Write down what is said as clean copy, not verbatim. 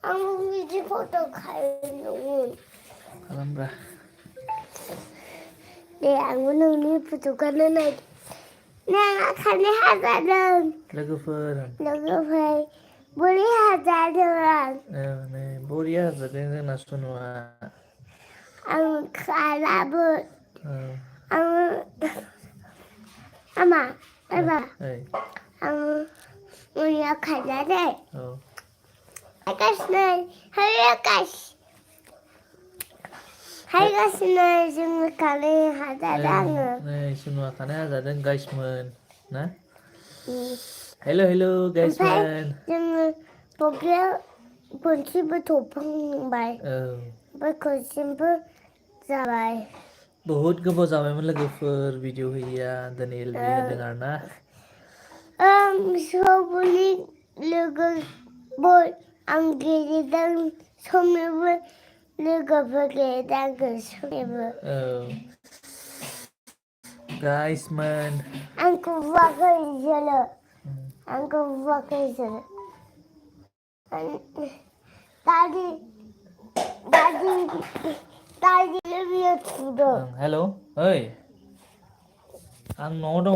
आं बिदि फट' खालामदोंमोन खालामब्रा दे आंबो नोंनि फट'खौ नायदों नों खालि हाजादों लोगोफोर बोरै हाजादों नै बरिया हाजादों जोंना सनुआ आं खालाबो औ आङो आमा एबा ओइ आङो मैया खाजादों औ हायगासिनो जोङो खालि हाजादों आङो नै सनुआ खानाय हाजादों गाइसमोन ना हेल' ओमफ्राय गाइसमोन जोङो फख्रियाव खनसेबो थौफांबाय औ ओमफ्राय खनसेबो जाबाय बहुद गोबाव जाबायमोन लोगोफोर भिडिअ होयैया दिनै एलबि होदों आरो ना सबनि लोगो आं गेलेदों समनिबो लोगोफोर गेलेदों समनिबो औ गाइसमोन आंखौ बुआखै बिसोरो आंखौ बुआखै बिसोरो दादि लोगोया थुदों हेल' ओइ आं न'आव दङ